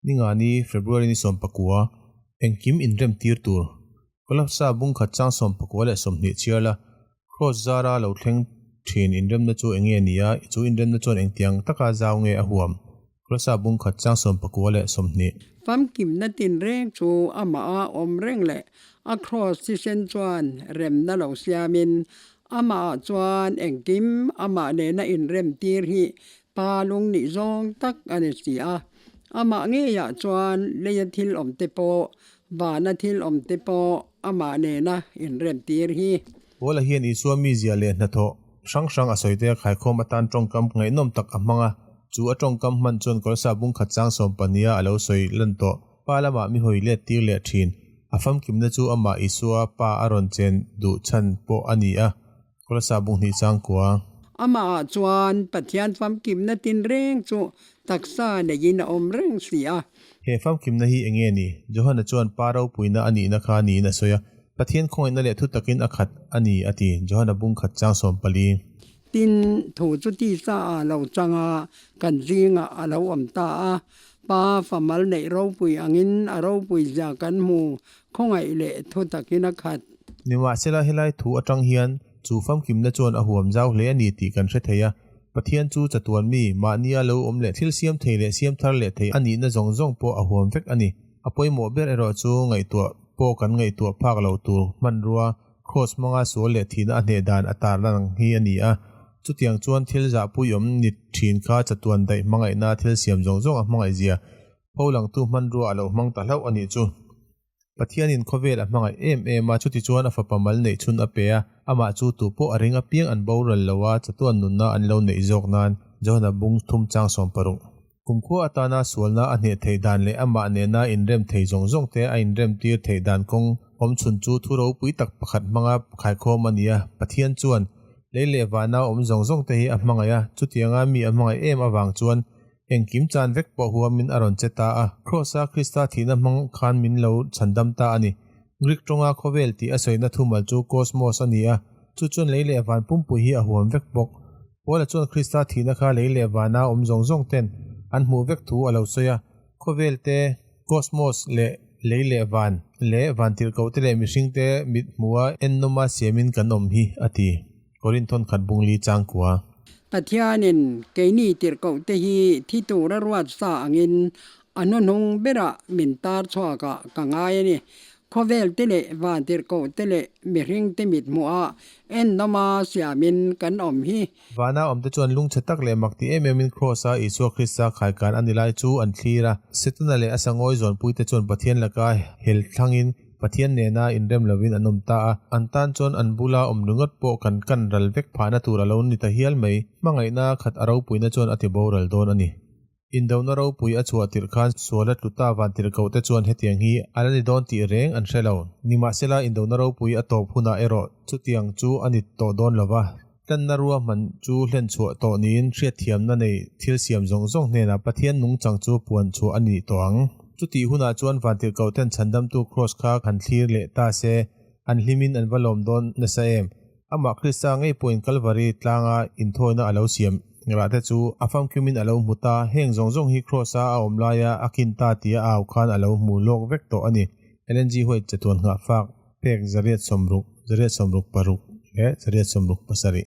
Ningani, February ni 19, engkim inrem tir tur. Kolapsa bung khat chang 19 leh 20 chhiar la, Kraws zara lo thleng thin inremna chu eng nge ni a, chu inremna chuan engtiang taka zau nge a huam? Kolasa bung khat chang 19 leh 20. Famkimna tinreng chu amah a awm reng leh a kraws thisen chuan remna lo siamin amah ah chuan engkim amah nena inrem tir hi Pa lung nih zawng tak a ni si a. Amah ngeiah chuan leia thil awm te pawh, vana thil awm te pawh amah nena inrem tir hi. Paula hian Isua mizia leh hnathawh hrang hrang a sawite a khaikhawm atan tawngkam ngaihnawm tak a hmang a. Chu a tawngkam hman chuan Kawlsa bungkhat chang 12 a lo sawi lan tawh. Pa lamah mi hawi let tir leh thin. A famkimna chu amah Isua Pa a rawn chen duh chhan pawh a ni a. Kawlsa bung hnih chang kua. Amah ah chuan Pathian famkimna tinreng chu taksa neiin a awm reng si a. He famkimna hi eng nge ni? Johana chuan Pa ropuina a nihna kha niin a sawi a. Pathian khawngaihna leh thutakin a khat a ni, a ti. Johana bung khat chang 14. Tin, thu chu tisa ah lo chang a, kan zingah a lo awm ta a. Pa famal neih ropui angin a ropui zia kan hmu, khawngaih leh thutakin a khat. Nimahsela helai thu atang hian chu famkimna chuan a huam zau hle a ni tih kan hre thei a. Pathian chu chatuan mi, mahnia lo awm leh thil siam thei leh siam thar leh thei a nihna zawng zawng pawh a huam vek a ni. A pawimawh ber erawh chu ngaihtuah pawh kan ngaihtuah phak lo tur hmanrua, kraws hmanga sual leh thihna a hneh dan a tarlang hi a ni a. Chutiang chuan thil zahpuiawm ni thin kha chatuan daih hmangaihna thil siam zawng zawng a hmangaihzia pho langtu hmanrua a lo hmang ta hlauh a nih chu. Pathianin khawvel a hmangaih em em a, chutichuan a fapa mal neih chhun a pe a, amah chu tu pawh a ring apiang an boral lo a, chatuan nunna an lo neih zawk nan, Johana bung thum chang 60. Kumkhua atana sualna a hneh theih dan leh amah nena inrem thei zawng zawng te a inrem tir theih dan kawng awm chhun chu thu ropui tak pakhat hmanga khaikhawm a ni a, Pathian chuan lei leh vana awm zawng zawng te hi a hmangaih a, chutianga mi a hmangaih em avang chuan Engkim chan vek pawh huamin a rawn che ta a. Kraws-a Krista thihna hmang khan min lo chhandam ta a ni. Greek tawnga khawvel tih a sawina thumal chu kosmos a ni a, chu chuan lei leh van pumpui hi a huam vek bawk. Paula chuan Krista thihna kha lei leh vana awm zawng zawng ten an hmuh vek thu a lo sawi a. Khawvel te, kosmos, leh lei leh van leh vantirhkoh te leh mihring te mit hmuha ennawma siamin kan awm hi, a ti. Korinthon khat bung li chang kua. Pathianin keini tirhkoh te hi thi tura ruat sa angin a hnuhnung berah min tar chhuakah ka ngai a ni. Khawvel te leh van tirhkoh te leh mihring te mit hmuhah ennawma siamin kan awm hi. Vana awmte chuan lungchhe tak leh mak ti em emin Kraws-a Isua Krista khaikan a ni lai chu an thlir a. Setana leh a sangawi zawnpuite chuan Pathian laka hel thlangin Pathian nena inrem lovin an awm ta a, an tan chuan an bula awm ringawt pawh kan kan ral vek phahna tur a lo ni ta hial mai. Hmangaihna khat a ropuina chuan a ti boral dawn a ni. Indona ropui a chhuah tirh khan sual a tlu ta van tirh koh te chuan hetiang hi a la ni dawn tih reng an hre lo. Nimahsela indona ropui a tawp hunah erawh chutiang chu a ni tawh dawn lo va, tlanna ruahman chu hlen chhuah tawh niin hriatthiamna nei thil siam zawng zawng hnenah Pathian nungchang chu puan chhuah a ni tawh ang. Chutih hunah chuan vantirhkohten chhandamtu kraws kha han thlir leh ta se, an hlimin an va lawm dawn nasa em? Amah Krista ngei pawhin Kalvari tlanga inthawina a lo siam rah te chu a famkimin a lo hmu ta, heng zawng zawng hi kraws-a a awm laia a kin ta tia a au khan a lo hmu lawk vek tawh a ni. Ellen G. White chatuan nghahfak pek 860, 866 leh 867.